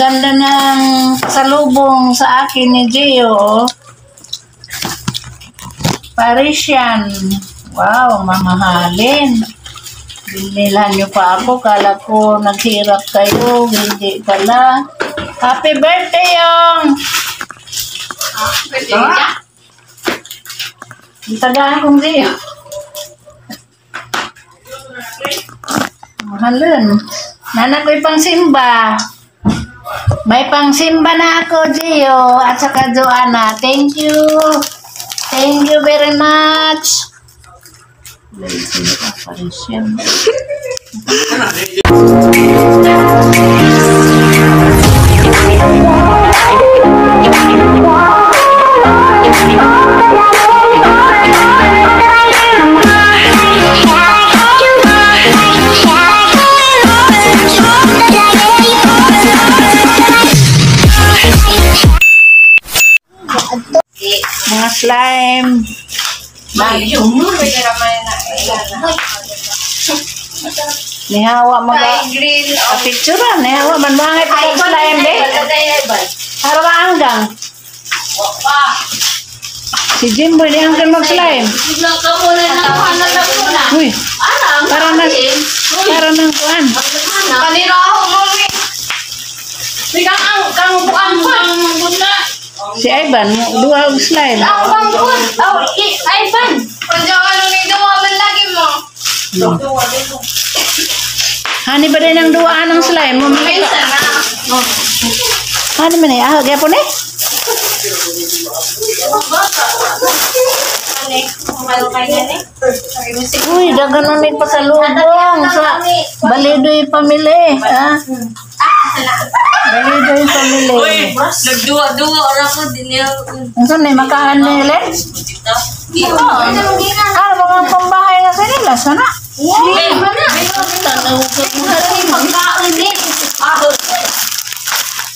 ganda ng pasalubong sa akin ni Gio. Oh. Parisian. Wow, mamahalin. Binilhan niyo pa ako. Kala ko naghirap kayo. Hindi pala. Happy birthday, Yong! Ang tagaan kong Gio. Mahalin. Nana ko'y pangsimba. May pangsimba na ako, Gio. At saka Joanna. Thank you. Thank you very much. Parisian. Mga slime. Nihawa mga picture nihawa man mga itong slime be. Harawa anggang. Si Jimboy di anggang mag slime. Uy, para na para nang kuan. Si Ivan, duha og slime. Ivan. Hani ba din ang duha ng slime mo? Hani man eh? Ah, gyapon eh? Uy, dagan nun eh pasalubong sa Balidoy family. Ah. Balidoy family. Uy, nagduwa-duwa ora ko din niya. Ang saan eh, makaan nila? Ah, mga pambahay na sila. Sana?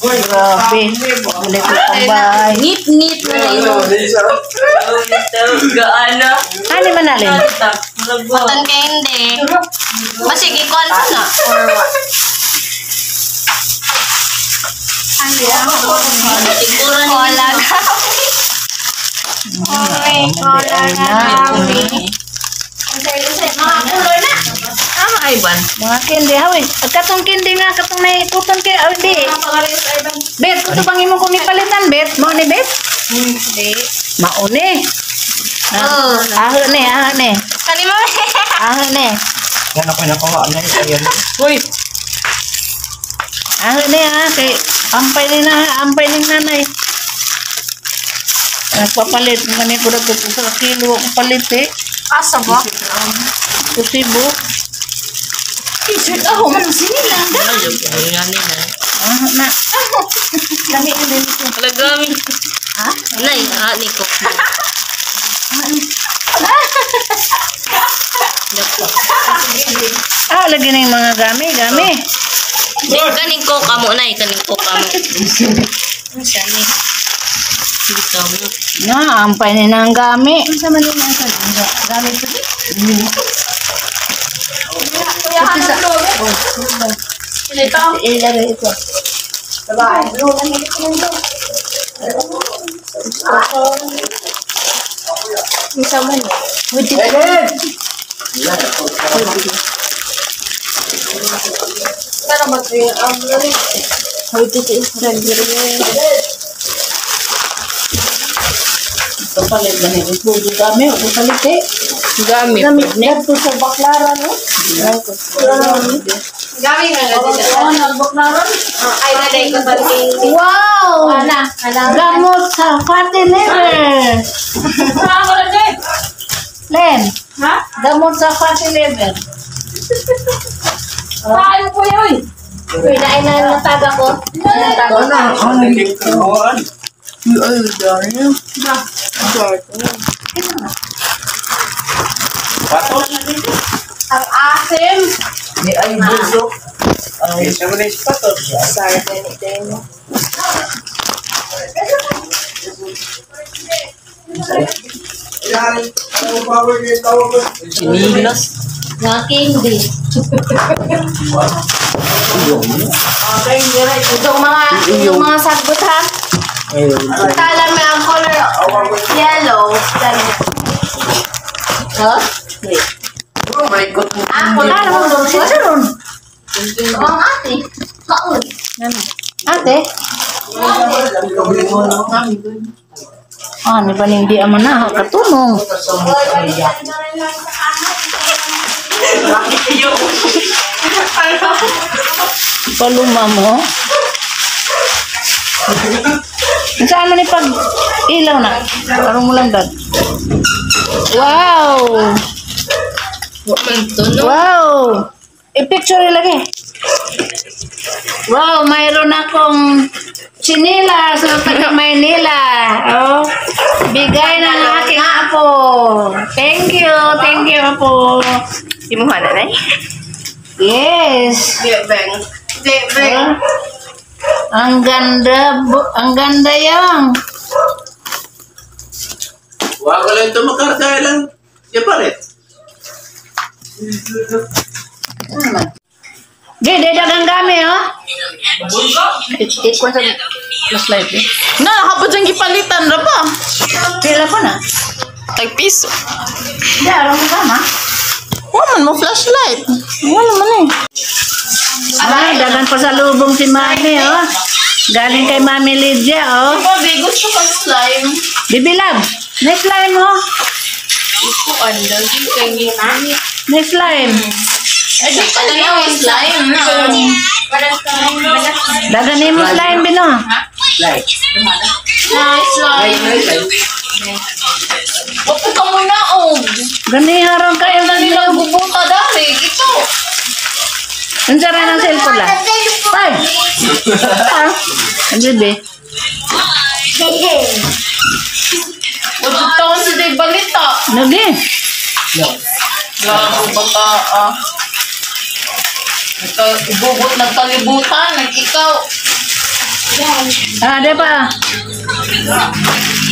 Grabe. Balik ko pambahay. Ngip-ngip na yun. Gaana. Ano man nalin? Patan kay hindi. Masige kuan sa na or what? Kola gabi. Kola gabi. Mga kulor na. Tama, Ivan. Mga kindi, hawi. Katong kindi nga, katong naikutan kay, oh, hindi. Bet, ito bang imong kung ipalitan, Bet? Mao ni, Bet? Hindi. Mauni. Aho ni, aho ni. Kani mo. Aho ni. Yan ako nakuha na yun. Uy! Aho ni, ha. Kay, ampay ni na, ampay ni nanay. Nagpapalit. Mani ko na ito sa kilo ako palit, eh. Asa ba? Kusibo. T-shirt ako man sinila. Ah, na. Lami ang din ko. Alagami. Ha? Nay, ani ko. Ah, lagi na yung mga gami, gami. Kaning ko kamo nay, kaning ko kamo. Unsa ni? Dito mo. Na, ampay ni na ang gami. Unsa man ni nasa gami pud? Ito sa... Ito. Ilagay ito. Unsa man ni? Para ba kayo ang Ito palit ba niya? Ito gami, ito palit eh. Gami. Gami. Ito sa baklaran, no? Gami nga nga dito. Oo, nagbaklaran. Ay, naday ko pa rin. Wow! Ana, ana. Gamot sa fatty liver. Len, Ha? gamot sa fatty liver. Saan ko yun? Uy, naay na nataga ko. Nataga ko. Ang asim. Ni ay busok. Ay, siya mo na yung patos. Sinilas. Nga candy. Itong mga sagbot ha. Kala may ang color yellow. Huh? Oh my God. Ako Wala naman doon si Charon. Ang ate. Kaon. Ate? Ah, ni ba hindi ama na katunong. Paluma mo. Saan man ni pag ilaw na? Parang mo lang dad. Wow! Wow! I-picture lagi. Wow, mayroon akong chinela sa taga Maynila. Oh, bigay ng aking apo. Thank you, apo. Imuha na nay. Yes. Beng. Beng. Oh, ang ganda, ang ganda yang. Wag ka lang ito makarga lang. Siya palit. Di, di, dagang gami, oh. Ikuan sa mas light, eh. Na, nakapod siyang gipalitan ra ba? Pila ko na. Tag piso. Di, araw mo ba, ma? Wa man mo flashlight. Wala man eh. Ay, dagan pa sa lubong si Mami, oh. Galing kay Mami Lydia, oh. Babe, gusto ko slime. Bibi Love, next slime, oh. Ikuan lagi kay Next slime. Ay, di pa na slime na. Dagan mo slime, bino. Light. Nice slime. Light, light, light. Wapo ka muna, og. Gani harang kayo Ano nila gubuta dali. Ito. Ang sara ng cellphone lang. Ay! Ah, ang bebe. Wala taon si Day balita. Nagi. Gago bata ah. Nagka, nagkalibutan, nag-ikaw. Ah, di pa.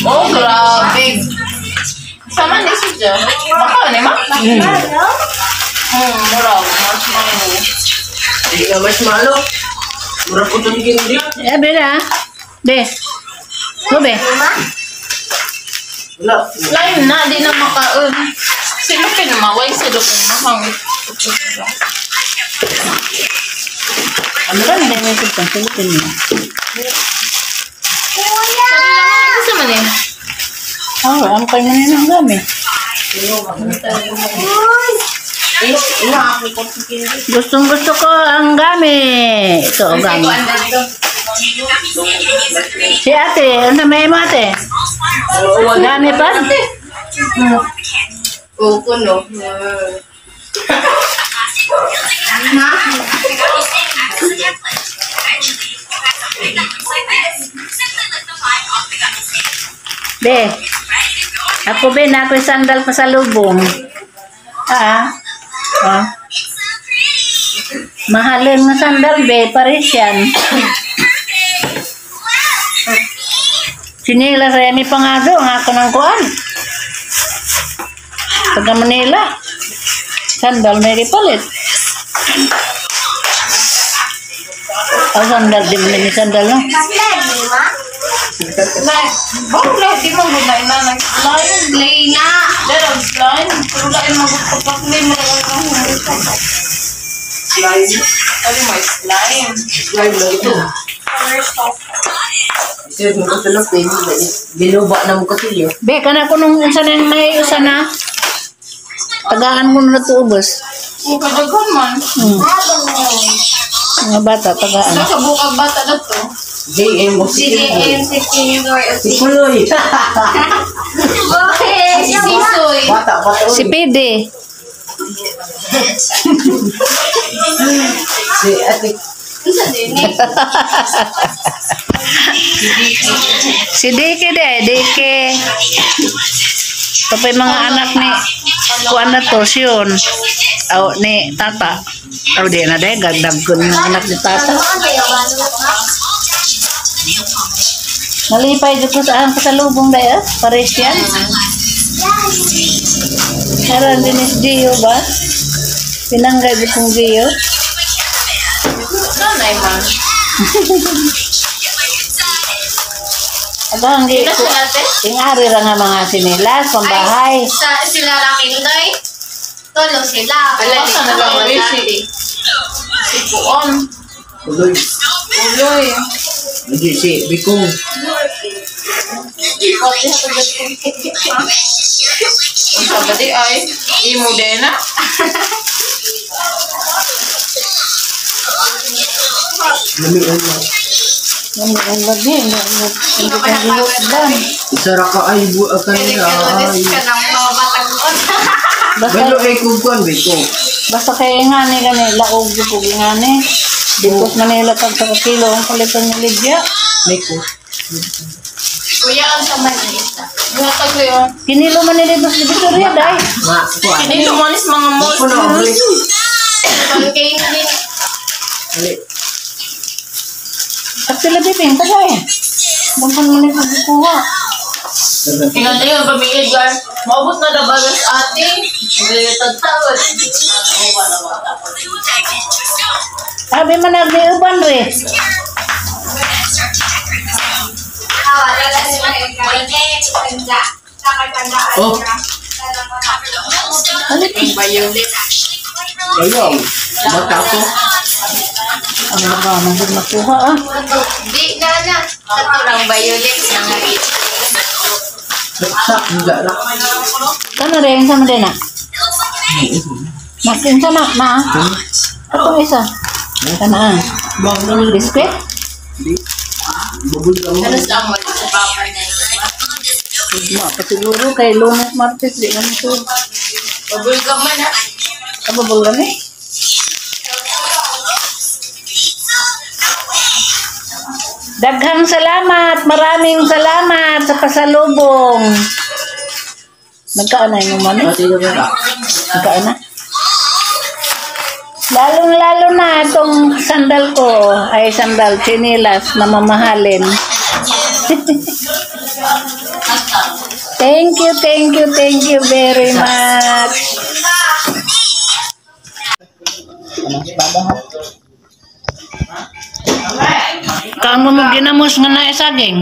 Oh, grabe. Sama ni siya. Baka ni ma? Murag. Marshmallow. Hindi ka marshmallow. Mura po itong hindi. Eh, beda. Be. Go, be. Wala. Slime na, di na makaon. Silupin ma, why silupin ma? Hangit. Ano ba? Hindi may sultan. Silupin mo. Sabi lang ano sa man eh. Oh, ang kayo na yun ang gamit. Gustong gusto ko ang gamit. Ito, ang gamit. Si ate, ano may mo ate? Gami pa? Oo, no. Be, ako be, na ako'y sandal pa sa lubong. Ah, ah. Mahalin nga sandal, be, Parisian. Sinila sa yami pangado, ang ako ng kuan. Taga Manila. Sandal may palit. Oh, sandal, di mo na yung sandal, no? Oh, di mo guna ina nag-slime. Play na. Pero slime, pero lain magpapak mo lang. Slime. Sabi mo, slime. Slime lang ito. Sir, mo kasulupin. Ginuba na mo kasilyo. Be, kana ko nung unsa na yung may usa na. Tagaan mo na ito ubos. Oh, kadaghan man. Mga bata, tagaan. Nasa bukag bata na to. JM mo Si JM, si Kindor, Si Kuloy. Okay. Si Sisoy. Bata, bata. Si Pide. Si Ate. Unsa din eh? Si Dike de, Dike. Kapag mga anak ni kuan na to, siyon. Aw, ni Tata. Aw, di na dahil, gagdag ko ng anak ni Tata. Nalipay dito sa ang kasalubong dahil, Parisian. Karon din is Gio ba? Pinanggay di kong Gio. Nanay man. Abang gi Sila ko. sila te? Ingari ra nga mga sinilas pambahay. Ay, sa, sila lang Inday. Tulo sila. Wala na lang uwi si si Puon. Uloy. Uloy. Hindi si Bikong. Unsa ba di ay? Imo din na. Lami ulo. Ang ang lagi hindi ka giwakdan. Isa ra ka ay buwa ka nila. Kalunis ka ng mga batang. Basta Balo ay kugkuan Bikong. Basta kay ngani gani laog gyud ko ngani. Dipos Manila tag sa kilo ang palitan ni Lydia. Miko. Kuya, ang sa Manila. Buhatag leon. Kinilo man nila dos Victoria dai. Ma, kuan. Kini lumanis mga malls. Kuno uli. Kung kayo hindi Ali. At sila bibing tagay. Bangkan mo nila kuha. Ingat na yun, pamilya guys. Maubos na na bagas ate. Hindi tagtawad. Abi man nagni uban re. Oh. Violet. Ayaw. Bata ko. Ang baka man gud makuha ah. Di na na. Sa turang violet na nga. Saksak. Hindi na. Kana rin sa man na. Makin sa na ma. Atong isa. Kana ah. Bang naman. Biskwit? Di. Bubul ka mo. Ano sa amol sa papa na yun? Ma, pasiguro kay Lunes, Martes di man ito. Babul ka man ha. Kababol gani. Daghang salamat, maraming salamat sa pasalubong. Nagkaan na yung mami? Pati na ba? Nagkaan na? Lalong-lalo na itong sandal ko ay sandal, chinilas na mamahalin. Thank you, thank you, thank you very much. Kamu mo ginamos nga na saging.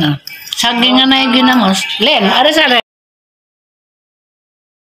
Saging nga na ginamos. Len, ari sa len.